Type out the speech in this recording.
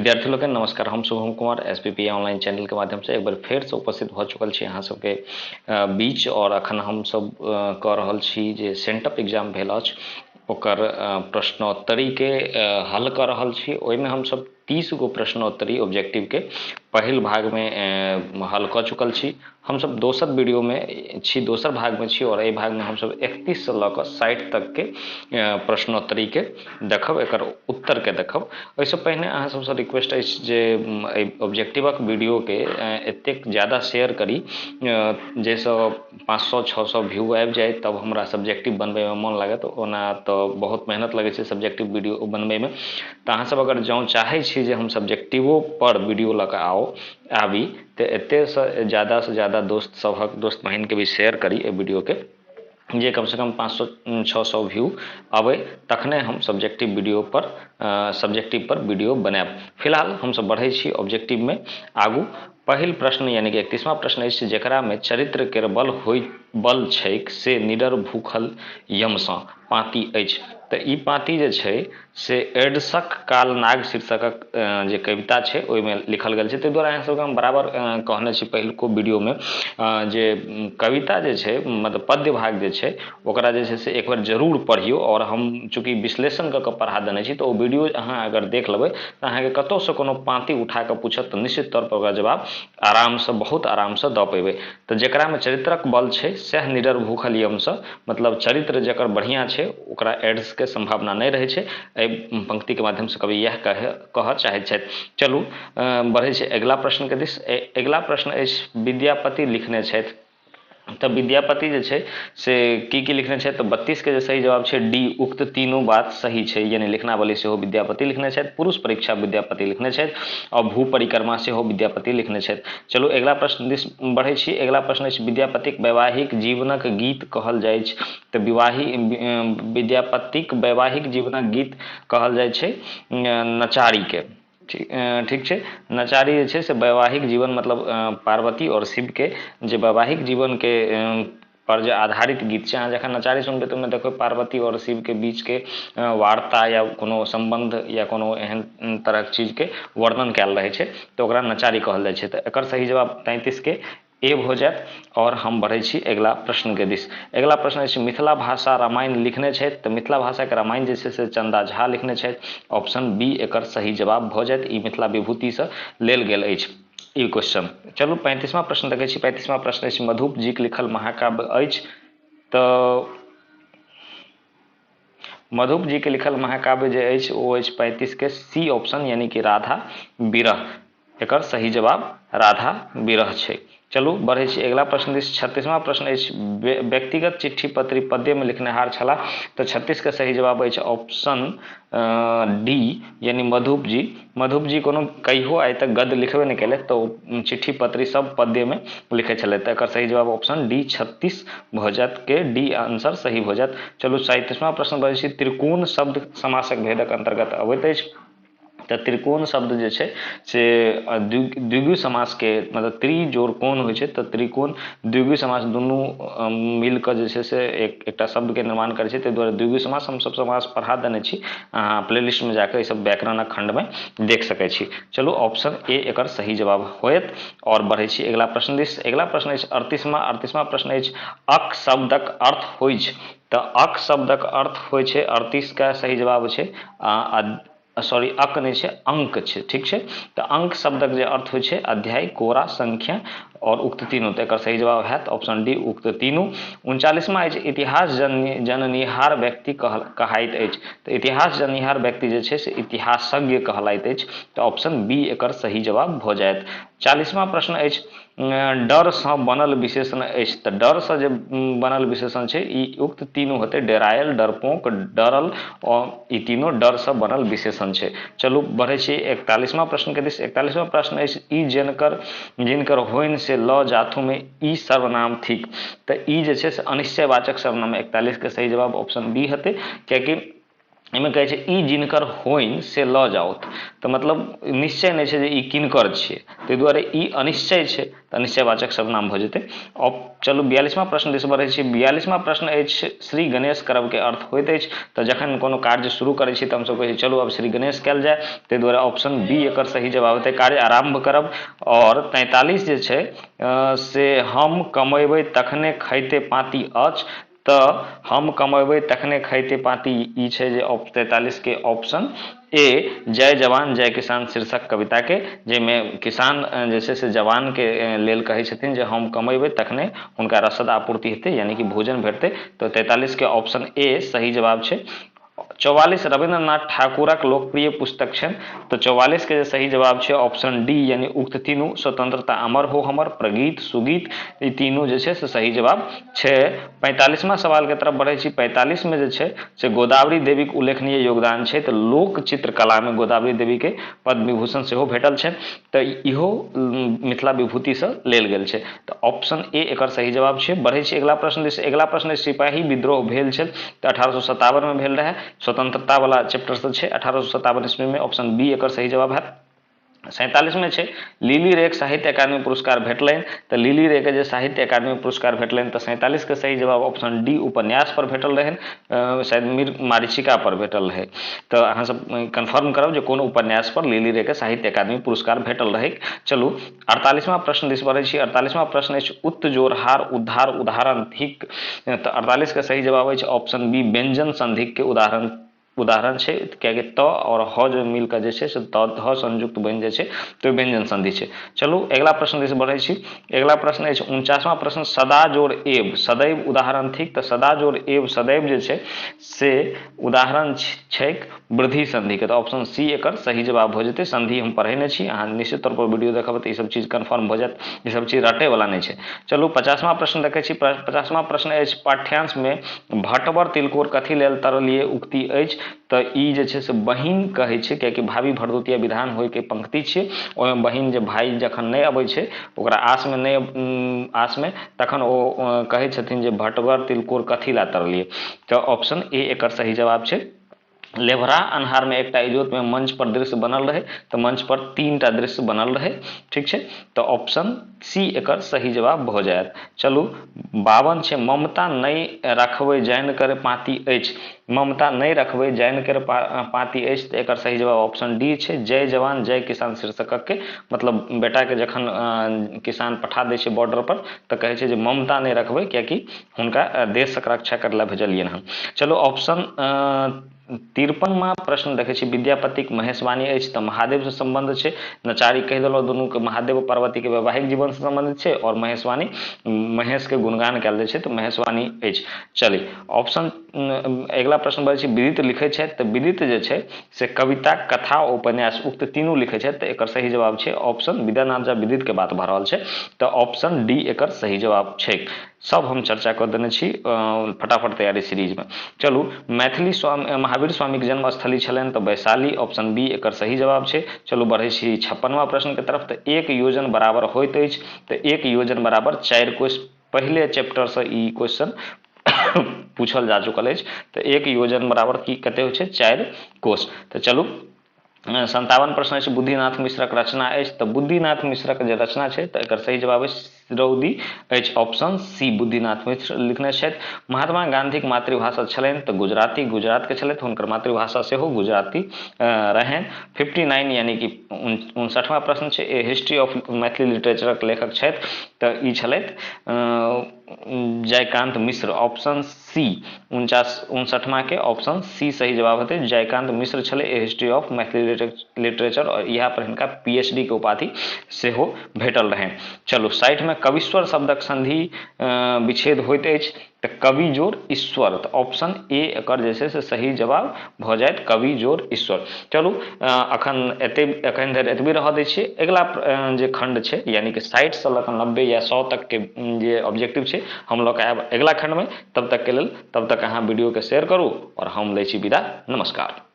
विद्यार्थी लोकनि नमस्कार। हम Shubham Kumar SPP online channel के माध्यम से एक बार फेर से उपस्थित भऽ चुकल छी अहाँ सबके बीच। और अखन हम सब कऽ रहल छी जे सेंटअप एग्जाम भेल अछि ओकर प्रश्नोत्तरी के हल कऽ रहल छी। ओहिमे हम सब 30 गो प्रश्नोत्तरी ऑब्जेक्टिव के पहिल भाग में हल कऽ चुकल छी। हम सब दोसर वीडियो में छी, दोसर भाग में छी और एहि भाग में हम सब 31 से लऽ कऽ 60 तक के प्रश्नोत्तरी के देखब, एकर उत्तर के देखब। ओहिसँ पहिने अहाँ सबसँ रिक्वेस्ट अछि जे एहि ऑब्जेक्टिवक वीडियो के एतेक ज्यादा शेयर करी जाहिसँ 500-600 व्यू आबि जाय, तब हमरा सब्जेक्टिव बनबैमे मन लागत। ओना तऽ बहुत मेहनत लगै छै सब्जेक्टिव वीडियो बनबैमे, तऽ अहाँ सब अगर जँ चाहै छी जे हम सब्जेक्टिवो पर वीडियो लऽ कऽ आबी तऽ एतेसँ ज्यादासँ ज्यादा दोस्त सभक दोस्त बहिनके भी शेयर करी एहि वीडियोके, जे कमसँ कम 500-600 व्यू अबै, तखने हम सब्जेक्टिव वीडियो पर सब्जेक्टिव पर वीडियो बनायब। फिलहाल हमसब बढ़ै छी ऑब्जेक्टिवमे आगू। पहिल प्रश्न यानी कि 31वां प्रश्न अछि, जकरामे चरित्र केर बल छैक से निडर भूखल यमसँ पाँति अछि। तऽ ई पाँति जे छै से एड्सक काल नाग शीर्षकक जे कविता छै ओहिमे लिखल गेल छै। ताहि दुआरे अहाँ सबके हम बराबर कहने छी पहिलुको वीडियोमे जे कविता जे छै मतलब पद्य भाग जे छै ओकरा जे छै से एक बेर जरूर पढ़ियौ। और हम चूँकि विश्लेषण कऽ कऽ पढ़ा देने छी तऽ ओ वीडियो अहाँ अगर देख लेबै तऽ अहाँके कतहुसँ कोनो पाँति उठा कऽ पूछत तऽ निश्चित तौर पर ओकरा जवाब आरामसँ, बहुत आरामसँ दऽ पेबै। तऽ जकरामे चरित्रक बल छै सएह निडर भूखल यमसँ, मतलब चरित्र जकर बढ़िआँ छै ओकरा एड्स के संभावना नहि रहै छै। एहि पंक्तिके माध्यमसँ कवि इएह कहऽ चाहैत छथि। चलू बढ़ै छै अगिला प्रश्नके दिस। अगिला प्रश्न अछि, विद्यापति लिखने छथि। तऽ विद्यापति जे छै से की की लिखने छथि? तऽ 32 के जे सही जवाब छै डी, उक्त तीनू बात सही छै। यानी लिखनावली सेहो विद्यापति लिखने छथि, पुरुष परीक्षा विद्यापति लिखने छथि और भू परिक्रमा सेहो विद्यापति लिखने छथि। चलू अगिला प्रश्न दिस बढ़ै छी। अगिला प्रश्न अछि, विद्यापतिक वैवाहिक जीवनक गीत कहल जाइछ। तऽ विद्यापतिक वैवाहिक जीवनक गीत कहल जाइ छै नचारीके। ठीक छै, नचारी जे छै से वैवाहिक जीवन मतलब पार्वती और शिवके जे वैवाहिक जीवनके पर जे आधारित गीत छै। अहाँ जखन नचारी सुनबै तऽ ओहिमे देखबै पार्वती और शिवके बीचके वार्ता या कोनो सम्बन्ध या कोनो एहन तरहक चीजके वर्णन कयल रहै छै, तऽ ओकरा नचारी कहल जाइ छै। तऽ एकर सही जवाब 33 के ए भऽ जायत। और हम बढ़ै छी अगिला प्रश्नके दिस। अगिला प्रश्न अछि, मिथिला भाषा रामायण लिखने छथि। तऽ मिथिला भाषाके रामायण जे छै से चंदा झा लिखने छथि। ऑप्शन बी एकर सही जवाब भऽ जायत। ई मिथिला विभूतिसँ लेल गेल अछि ई क्वेश्चन। चलू 35वां प्रश्न देखै छी। 35वां प्रश्न अछि, मधुप जीके लिखल महाकाव्य अछि। तऽ मधुप जीके लिखल महाकाव्य जे अछि ओ अछि 35 के सी ऑप्शन, यानी कि राधा विरह। एकर सही जवाब राधा विरह छै। चलू बढ़ै छी अगिला प्रश्न दिस। 36वां प्रश्न अछि, व्यक्तिगत चिट्ठी पत्री पद्यमे लिखनिहार छलाह। तऽ 36 के सही जवाब अछि ऑप्शन डी, यानी मधुप जी। मधुप जी कोनो कहियो आइ तक गद्य लिखबे नहि केलथि, तऽ ओ चिट्ठी पत्री सब पद्यमे लिखै छलथि। तऽ एकर सही जवाब ऑप्शन डी 36 भऽ जायत, के डी आंसर सही भऽ जायत। चलू 37वां प्रश्न बढ़ै छी। त्रिकोण शब्द समासक भेदक अन्तर्गत अबैत अछि। तऽ त्रिकोण शब्द जे छै से द्विगु समासके मतलब त्रि जोड़ कोण होइ छै, तऽ त्रिकोण द्विगु समास दुनू मिल कऽ जे छै से एकटा शब्दके निर्माण करै छै। ताहि दुआरे द्विगु समास हम सब समास पढ़ा देने छी, अहाँ प्लेलिस्टमे जाकऽ ई सब व्याकरणक खण्डमे देख सकै छी। चलू ऑप्शन ए एकर सही जवाब होयत। और बढ़ै छी अगिला प्रश्न दिस। अगिला प्रश्न अछि 38वां। 38वां प्रश्न अछि, अक शब्दक अर्थ होइछ। तऽ अक शब्दक अर्थ होइ छै 38 के सही जवाब छै सॉरी अक नहि छै, अंक छै। ठीक छै, तऽ अंक शब्दक जे अर्थ होइ छै अध्याय, कोरा, संख्या और उक्त तीनू। तऽ एकर सही जवाब हैत ऑप्शन डी, उक्त तीनू। 39वां अछि, इतिहास जननिहार व्यक्ति कहाइत अछि। तऽ इतिहास जननिहार व्यक्ति जे छै से इतिहासज्ञ कहलाइत अछि। तऽ ऑप्शन बी एकर सही जवाब भऽ जायत। 40वां प्रश्न अछि, डरसँ बनल विशेषण अछि। तऽ डरसँ जे बनल विशेषण छै ई उक्त तीनू हेतै, डेरायल, डरपोक, डरल, और ई तीनू डरसँ बनल विशेषण छै। चलू बढ़ै छी 41वां प्रश्नके दिस। 41वां प्रश्न अछि, ई जिनकर होइन से लऽ जाथुमे ई सर्वनाम थिक। तऽ ई जे छै से अनिश्चयवाचक सर्वनाम। 41 के सही जवाब ऑप्शन बी हेतै, कियाकि एहिमे कहै छै ई जिनकर होइन से लऽ जाउथ, तऽ मतलब निश्चय नहि छै जे ई किनकर छियै, ताहि दुआरे ई अनिश्चय छै, तऽ अनिश्चयवाचक सर्वनाम भऽ जेतै। चलू 42वां प्रश्न दिस बढ़ै छी। 42वां प्रश्न अछि श्री गणेश करबके अर्थ होइत अछि। तऽ जखन कोनो कार्य शुरू करै छी तऽ हमसभ कहै छी चलू आब श्री गणेश कयल जाय, ताहि दुआरे ऑप्शन बी एकर सही जवाब हेतै, कार्य आरम्भ करब। आओर 43 जे छै से हम कमेबै तखने खैते पाती अछि, तऽ हम कमेबै तखने खैते पाती ई छै जे 43 के ऑप्शन ए जय जवान जय किसान शीर्षक कविता के, जाहिमे किसान जे छै से जवान के लेल कहै छथिन जे हम कमेबै तखने हुनका रसद आपूर्ति हेतै, यानी कि भोजन भेटतै। तऽ 43 के ऑप्शन ए सही जवाब छै। 44 रविन्द्रनाथ ठाकुरक लोकप्रिय पुस्तक छनि, तऽ 44 के जे सही जवाब छै ऑप्शन डी, यानी उक्त तीनू, स्वतंत्रता अमर हो हमर, प्रगीत सुगीत, ई तीनू जे छै से सही जवाब छै। 45वां सवाल के तरफ बढ़ै छी। 45 में जे छै से गोदावरी देवीक उल्लेखनीय योगदान छै, तऽ लोक चित्रकला में गोदावरी देवी के पद्म विभूषण सेहो भेटल छनि, तऽ इहो मिथिला विभूतिसँ लेल गेल छै, तऽ ऑप्शन ए एकर सही जवाब छै। बढ़ै छी अगिला प्रश्न दिस। अगिला प्रश्न सिपाही विद्रोह भेल छल तऽ 1857 में भेल रहै, स्वतंत्रता वाला चैप्टर से छै, 1857 ईस्वी में, ऑप्शन बी एकर सही जवाब हैत। 47 में छै लिली रे के साहित्य अकादमी पुरस्कार भेटलनि, तऽ लिली रे के जे साहित्य अकादमी पुरस्कार भेटलनि तऽ 47 के सही जवाब ऑप्शन डी उपन्यास पर भेटल रहनि, शायद मीर मारीचिका पर भेटल रहै। तऽ अहाँ सब कन्फर्म करब जे कोन उपन्यास पर लिली रे के साहित्य अकादमी पुरस्कार भेटल रहै। चलू 48वां प्रश्न दिस बढ़ै छी। 48वां प्रश्न अछि उत्त जोरहार उद्धार उदाहरण थिक, तऽ 48 के सही जवाब अछि ऑप्शन बी व्यंजन संधिक के उदाहरण छै, कियाकि त और ह जो मिल कऽ जे छै से त ह संयुक्त बनि जाइ छै तऽ व्यंजन संधि छै। चलू अगिला प्रश्न दिस बढ़ै छी। अगिला प्रश्न अछि 49वां प्रश्न सदा जोर एव सदैव उदाहरण थिक, तऽ सदा जोर एव सदैव जे छै से उदाहरण छैक वृद्धि संधि के, तऽ ऑप्शन सी एकर सही जवाब भऽ जेतै। संधि हम पढ़े नहि छी, अहाँ निश्चित तौर पर वीडियो देखब तऽ ई सब चीज कन्फर्म भऽ जायत, ई सब चीज रटै वाला नहि छै। चलू 50वां प्रश्न देखै छी। 50वां प्रश्न अछि पाठ्यांश में भटवर तिलकोर कथी लेल तरलिए उक्ति अछि, तऽ ई जे छै से बहिन कहै छै, कियाकि भाभी भरदुतिया विधान होइके पंक्ति छियै, ओहिमे बहिन जे भाई जखन नहि अबै छै ओकरा आसमे नहि आसमे तखन ओ कहै छथिन जे भटवर तिलकोर कथी ला तरलिए, तऽ ऑप्शन ए एकर सही जवाब छै। लेभरा अन्हार में एकटा इजोत में मंच पर दृश्य बनल रहे, तऽ मंच पर 3टा दृश्य बनल रहे, ठीक छै, तऽ ऑप्शन सी एकर सही जवाब भऽ जायत। चलू 52 छै ममता नहि रखबै जानि कर पाती अछि, ममता नहि रखबै जानि कर पाती अछि, तऽ एकर सही जवाब ऑप्शन डी छै। जय जवान जय किसान शीर्षक के मतलब बेटा के जखन किसान पठा दै छै बॉर्डर पर तऽ कहै छै जे ममता नहि रखबै, कियाकि हुनका देशक रक्षा करै लए भेजलियनि हन। चलू ऑप्शन 53वां प्रश्न देखै छी। विद्यापतिक महेशवाणी अछि तऽ महादेवसँ सम्बन्ध छै, नचारी कहि देलहुँ दुनूके महादेव पार्वतीके वैवाहिक जीवनसँ सम्बन्धित छै, और महेशवाणी महेशके गुणगान कयल जाइ छै तऽ महेशवाणी अछि। चली ऑप्शन अगिला प्रश्न बढ़ै छी। विदित लिखै छथि, तऽ विदित जे छै से कविता कथा उपन्यास उक्त तीनू लिखै छथि, तऽ एकर सही जवाब छै ऑप्शन विद्यानाथ झा विदित के बात भऽ रहल छै, तऽ ऑप्शन डी एकर सही जवाब छै। सब हम चर्चा कऽ देने छी फटाफट तैयारी सीरीजमे। चलू मैथिली स्वामी महावीर स्वामीके जन्मस्थली छलनि तऽ वैशाली, ऑप्शन बी एकर सही जवाब छै। चलू बढ़ै छी 56वां प्रश्न के तरफ। तऽ एक योजन बराबर होइत अछि, तऽ एक योजन बराबर 4 कोस, पहिले चैप्टरसँ ई क्वेश्चन पूछल जा चुकल अछि। तऽ एक योजन बराबर की कते होइ छै 4 कोस। तऽ चलू 57 प्रश्न अछि बुद्धिनाथ मिश्रक रचना अछि, तऽ बुद्धिनाथ मिश्रक जे रचना छै तऽ एकर सही जवाब अछि रौदी अछि, ऑप्शन सी बुद्धिनाथ मिश्र लिखने छथि। महात्मा गांधीक मातृभाषा छलनि तऽ गुजराती, गुजरात के छलथि, हुनकर मातृभाषा सेहो गुजराती रहनि। 59 यानी कि 59वां प्रश्न छै ए हिस्ट्री ऑफ मैथिली लिटरेचरक लेखक छथि, तऽ ई छलथि जयकांत मिश्र, ऑप्शन सी 59वां के ऑप्शन सी सही जवाब हेतै। जयकांत मिश्र छलै a history of Maithili literature, और इएह पर हिनका पीएचडी के उपाधि सेहो भेटल रहनि। चलू 60 में कविश्वर शब्दक संधि विच्छेद होइत अछि, तऽ कवि जोड़ ईश्वर, तऽ ऑप्शन ए एकर जे छै से सही जवाब भऽ जायत, कवि जोड़ ईश्वर। चलू अखन धरि एतबी रहऽ दै छियै। अगिला जे खंड छै यानी कि 60 से लऽ कऽ 90 या 100 तक के जे ऑब्जेक्टिव छै हम लऽ कऽ आयब अगिला खंडमे। तब तक के लेल तब तक अहाँ वीडियो के शेयर करू और हम लै छी विदा। नमस्कार।